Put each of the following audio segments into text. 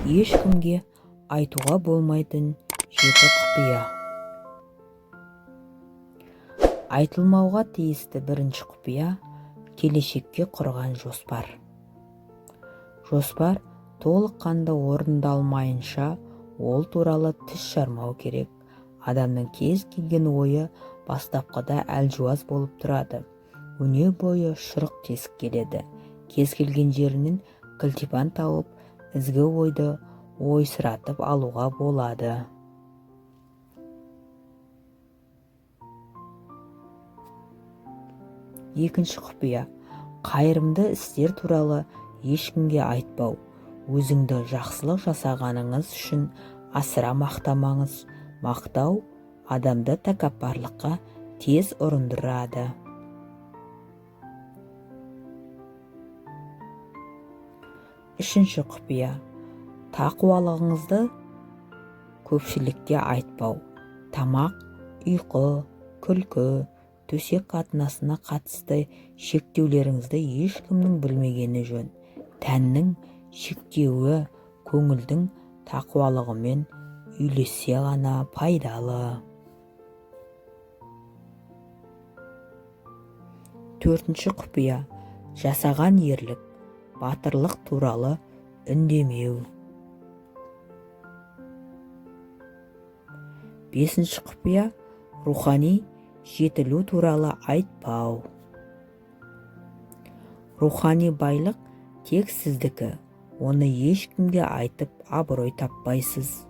Ешкімге айтуға болмайтын 7 құпия. Айтылмауға тиісті бірінші құпия – келешекке құрған жоспар. Жоспар толыққанды орындалмайынша ол туралы тіс жармау керек. Адамның кез келген ойы бастапқыда әлжуаз болып тұрады. Өне бойы шұрық тесік келеді. Кез келген жерінен кілтипан тауып, ізгі ойды ойсыратып алуға болады. Екінші құпия – қайырымды істер туралы ешкімге айтпау. Өзіңді жақсылық жасағаныңыз үшін асыра мақтамаңыз. Мақтау адамды тәкаппарлыққа тез ұрындырады. Үшінші құпия – тақуалығыңызды көпшілікке айтпау. Тамақ, ұйқы, күлкі, төсек қатынасына қатысты шектеулеріңізді ешкімнің білмегені жөн. Тәннің шектеуі көңілдің тақуалығымен үйлессе ғана пайдалы. Төртінші құпия – жасаған ерлік, батырлық туралы үндемеу. Бесінші құпия – рухани жетілу туралы айтпау. Рухани байлық тек сіздікі, оны ешкімге айтып абырой таппайсыз.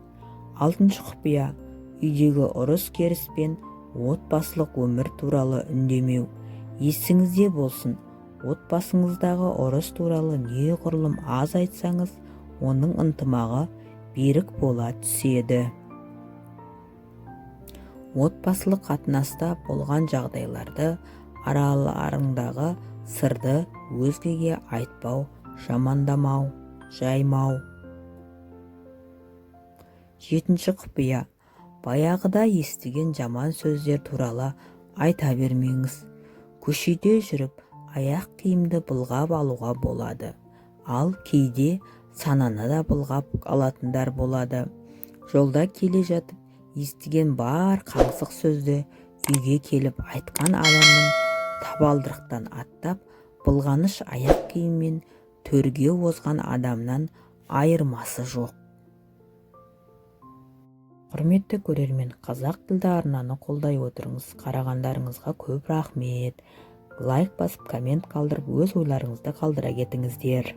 Алтыншы құпия – үйдегі ұрыс-керіс пен отбасылық өмір туралы үндемеу. Есіңізде болсын, отбасыңыздағы ұрыс туралы неғұрлым аз айтсаңыз, оның ынтымағы берік бола түседі. Отбасылық қатынаста болған жағдайларды, араларыңдағы сырды өзгеге айтпау, жамандамау, жаймау. Жетінші құпия – баяғыда естіген жаман сөздер туралы айта бермеңіз. Көшеде жүріп аяқ киімді былғап алуға болады, ал кейде сананы да былғап алатындар болады. Жолда келе жатып естіген бар қаңсық сөзді үйге келіп айтқан адамның табалдырықтан аттап, былғаныш аяқ киіммен төрге озған адамнан айырмасы жоқ. Құрметті көрермен, қазақ тілді арнаны қолдай отырыңыз. Қарағандарыңызға көп рахмет. Лайк басып, коммент қалдырып, өз ойларыңызды қалдыра кетіңіздер.